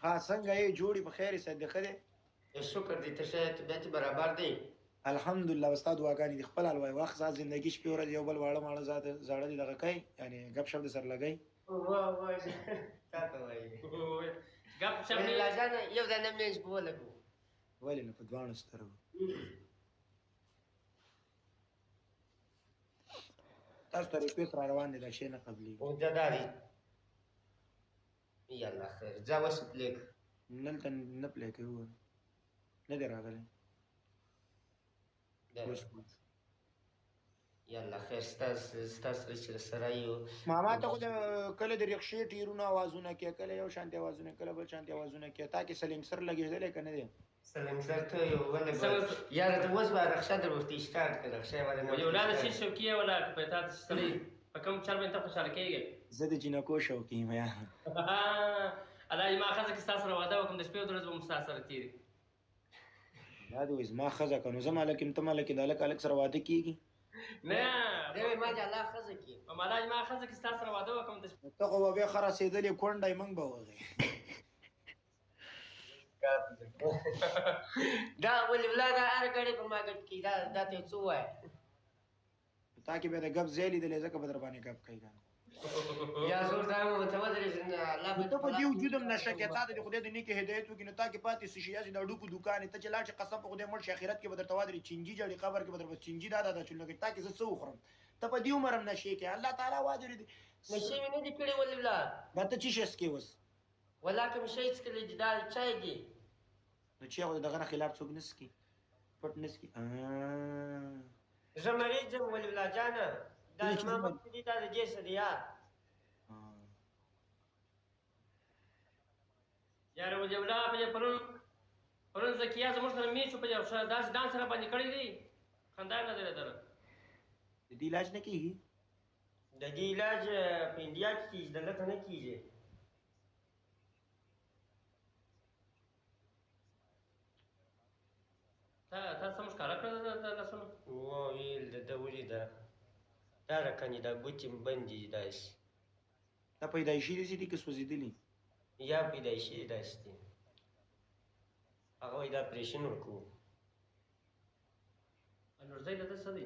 ها څنګه یې جوړي په خیر یې سید ښه دی؟ شکر دی، ته ښه یې؟ طبیعت یې برابر دی؟ الحمدلله استاد دعاګانې دي خپل حال وایه. وخت ساعت زندګي شپې ورځې یو بل واړه ماړه زاړه دي دغه کوي، یعنې ګپ شپ دې سره لګوي. واه واه تا ته وایي ګپ شپ. ولي الله جانه یو دانه مېز به ولګوو. ولې نه، په دواړو سترګو. تاسو ته ریکویسټ را روان دی، دا شی نه قبلېږي. او دا دا دی، یاله خیر، ځه اوس پلې کړه. دلته نه پلې کوي، وګوره نه دی راغلی. اوس یاله خیر، ستا سره چې سره یو. ماما ته خو د کله د رکشې ټیرونو اوازونه کې، کله یو شانتي اوازونه، کله بل شانتي اوازونه کې. تا کې سلنسر لګېدلی که نه دی؟ سلنسر ته یو ولګوه یاره، ته اوس به رکشه در ورته سټارټ کړه، رکشه یې ورنه. ولي الله د شي شوقي یې ولا که په تا سړی په کوم چل باندې ته خوشحاله کېږې؟ زه د جینکو شوقي یم یاره. الله دې ما ښځه کې ستا سره واده وکړم، د شپې او د ورځې به مو ستا سره تېري. دا دې وایي زما ښځه که نو زه مالک یم، ته مالک یې، د هلک هلک سره واده کېږي؟ نه دی وایي ما دې الله ښځه کړي. په مالا ما ښځه کې ستا سره واده وکړم د ته خو به بیا ښه رسېدلې کونډه یې، موږ به وغې. دا ولي الله دا هر ګړی په ما ګپ کوي، دا ته یې څه ووایه؟ تا کې بیا د ګپ ځای لیدلی، ځکه به در باندې ګپ کوي که نه. یا زور دا مو ته ودرېږه، الله نو ته په دې وجود هم نشه کې، تا ته دې خدای د نیکې هدایت وکړي. نو تا کې پاتې څه شي؟ هسې د هډوکو دوکان یې. ته چې لاړ شې قسم په خدای مړ شې، اخرت کې به درته وادري چینجي جړي، قبر کې به درپسې چینجي دا دا چلونه کوي. تا کې زه څه وخورم؟ ته په دې عمر هم نشې کې، الله تعالی وادري دې. نشې مې نه دي کړې ولي الله. دا ته څه شی څکې اوس؟ ولا کوم شی څکلی دي، دا چای دی. نو چای خو د دغه نه خلاف څوک نه څکي، پټ نه څکي. زه مریض یم ولي الله جانه، دا زما مخکې دي، دا د دې څه دی یار. یاره ولي الله په دې پرون زکیه زموږ سره میچ په یو ښه داسې ډانس را باندې کړی دی، خندا یې نه درېدله. د دې علاج نه کېږي؟ د دې علاج په انډیا کې کېږي، دلته نه کېږي. تا څه مشکاره کړه د لاسونو؟ وویل د ده ولیده دا رکنې دا ګوتې مې بندې دي داسې. دا پیدایشي دي دي که سوځېدلي؟ یا پیدایشي دي داسې دي. هغه وایي دا اپرېشن ورکوو. نورزی د ده څه دی؟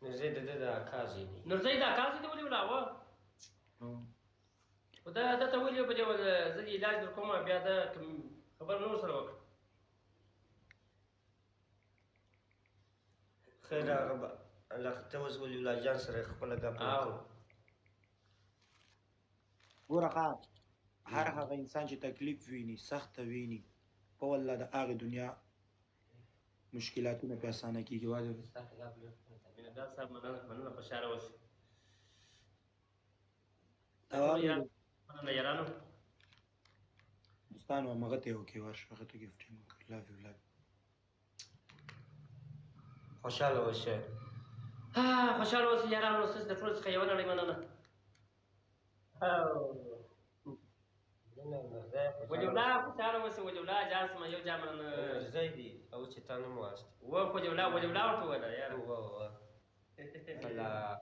نورزی د ده د اکا زوی دی. نورزی د اکا زوی دی ولې ولا وه؟ خو ده ته ویلي په دې زه دې علاج در کوم، بیا ده کوم خبره نه ورسره وکړه. خیر هغه به الله ته اوس ولي الله جان سره خپله ګپ وکړو. ګوره ښه، هر هغه انسان چې تکلیف ویني، سخته ویني، په والله د هغې دنیا مشکلاتونه پې اسانه کېږي. واده مینهدار صاحب مننه، مننه، خوشحاله اوسې. مننه یارانو. دوستانو همغه ته یې وکړې، ورشه هغه ته ګفټ یې وکړه. لاو یو لاو. خوشحاله اوسئ. خوشحاله اوسئ یارانو، ستاسو د ټولو څخه یوه نړۍ مننه. ولي الله خوشحاله اوسئ. ولي الله جان سمه یو جام مننه. نورزی دی او چې تا نوم واخیست. و خو ولي الله، ولي الله ورته وویله یاره. وه وه الله.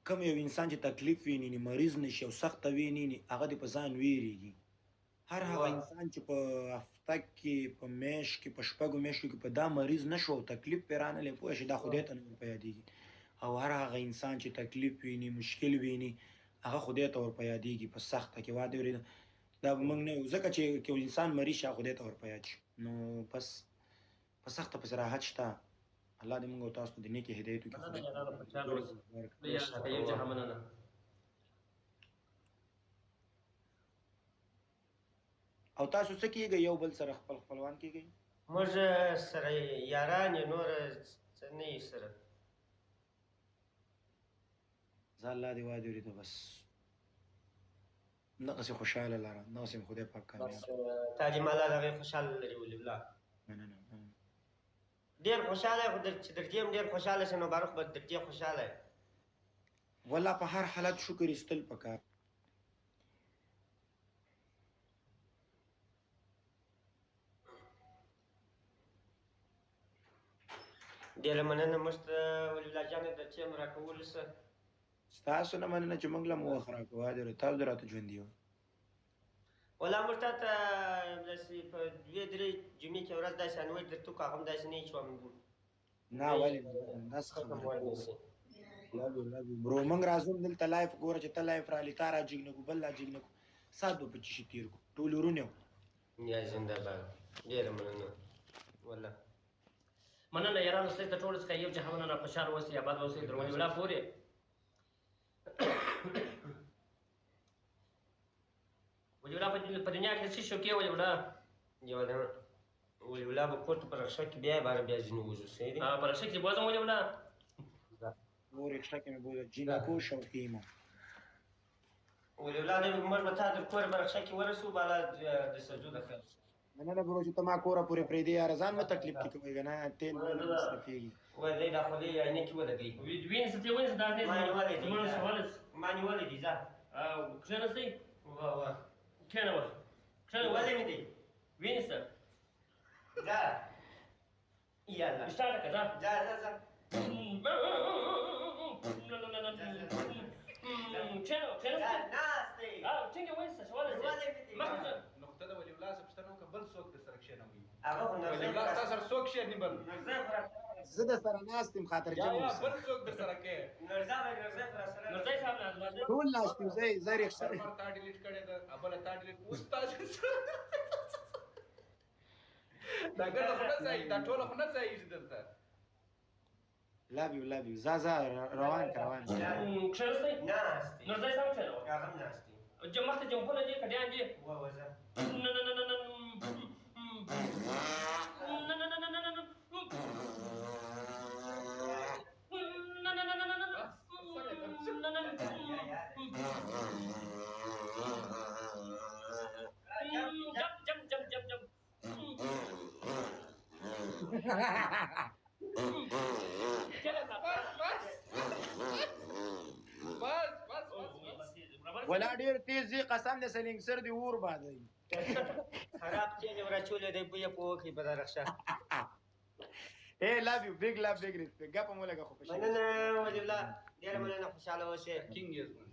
کوم یو انسان چې تکلیف ویني، نی مریض نشي او سخته ویني، نی هغه دې په ځان ویریږي. هر هغه انسان چې په هفته کې، په میاشت کې، په شپږو میاشتو کې په دا مریض نشو او تکلیف پرې رانلی، پوه شي دا خدای ته نه ور په یادېږي. او هر هغه انسان چې تکلیف ویني، مشکل ویني، هغه خدای ته ور په یادېږي په سخته کې. واده ورېده دا به موږ نه یو، ځکه چې که یو انسان مریض شي خدای ته ور په یاد شي. نو پس په سخته پسې راحت شته. الله دې موږ او تاسو ته د نیکې هدایت وکړي. مننه یارانو، خوشحاله اوسئ. یو جهان مننه. او تاسو څه کیږئ؟ یو بل سره خپل خپلوان کیږئ؟ موږ سره یاران یو، نور څه نه یو سره. زه الله دې وعده وریده، بس دغسې خوشحاله لره، دغسې مې خدای پاک کامیاب. بس تا دې الله دغه خوشحاله لري ولي الله. مننه مننه. ډېر خوشحاله خو چې در دې هم ډېر خوشحاله شې، نو باروخ به در دې خوشحاله یې. والله په هر حالت شکر ایستل پکار. ډېره مننه موږ ته ولي الله جانه د ټیم راکولو څه. ستاسو نه مننه چې موږ له مو وخت راکوه، تاسو دې راته ژوندي وئ. ولا موږ تا ته داسې په دوې درې جمعې کې ورځ داسې انویټ درته وکړو، هغه هم داسې نه چې نه ولې نه څه خبره. Love you, love you bro. موږ راځو دلته live ګوره چې ته live رالې، تا را جګ نه کو، بل را جګ نه کو، سات به په چیشي تېر کو، ټول ورونه یو. یا زنده باد، ډېره مننه والله. مننه یارانو، ستاسو د ټولو څخه یو جهان مننه. خوشحاله اوسئ، اباد اوسئ، تر ولي الله پورې. ولي الله په دنیا کې څه شوکې ولي الله؟ یو ده ولي الله به کور ته په رکشه کې بیا باره بیا ځینې وځو، صحیح دی؟ په رکشه کې بوځم ولي الله؟ نور رکشه کې مې بوځه، جینکو شوقي ما. ولي الله دی موږ به تا تر کوره په رکشه کې ورسو، بالا د سجو د خیر. مننه برو چې ته ما کوره پورې پرېږدې یاره، ځان مه تکلیف کې کوئ که نه تېل ویل مصرفېږي. وایي دی دا خولۍ عینکې ولګوي. وینځه ته وینځه، دا ما نیولی دی، زموږ سوالس. ما نیولی دی، ځه. کښېناستئ؟ وه وه. کښېنه وه، کښېنه. نیولی مې دی. وینځه. ځه. یاله. سټارټ کړه، ځه. ځه ځه ځه. کښېنه کښېنه. ناست دی. ټینګه وینځه، سوالس. نیولی مې دی. مخکې ځه. نو خو ته د ولي الله څخه پوښتنه وکړه، بل څوک در سره کښېنوي؟ هغه خو ولي الله ستا سره څوک کښېني بل؟ نورزی خو راسره. زه د سره ناست یم، خاطر یا جمع یا اوسه. بل څوک در سره کې؟ نورزی به نورزی خو راسره. نورزی صاحب نه ټول ناست یو، زه رکشه. سرور تا ډیلیټ کړې ده، بله تا ډیلیټ، اوس تاسو دا ګرده خو نه ځایي، دا ټوله خو نه ځایېږي دلته. Love you, love you. ځه ځه، روان که روان. کښېناستئ؟ ناست دی. نورزی صاحب کښېنه. هغه هم ناست دی. مخته جمپونه دي، کډیان دي. وه وه ځه. نه نه نه نه نه نه نه نه نه نه نه نه نه نه نه نه نه نه. جم جم جم جم جم. بس بس بس بس بس. ولا ډېر تیز دی، قسم دې سلینګسر دی اور بادوي. خراب تېل یې وراچولی دی، بوی یې په وکړي په دا رخشه. اے love you, big love, big respect. ګپ مو لګه خو. مننه ولي الله، ډېره مننه، خوشحاله اوسې. کینګ یې زما.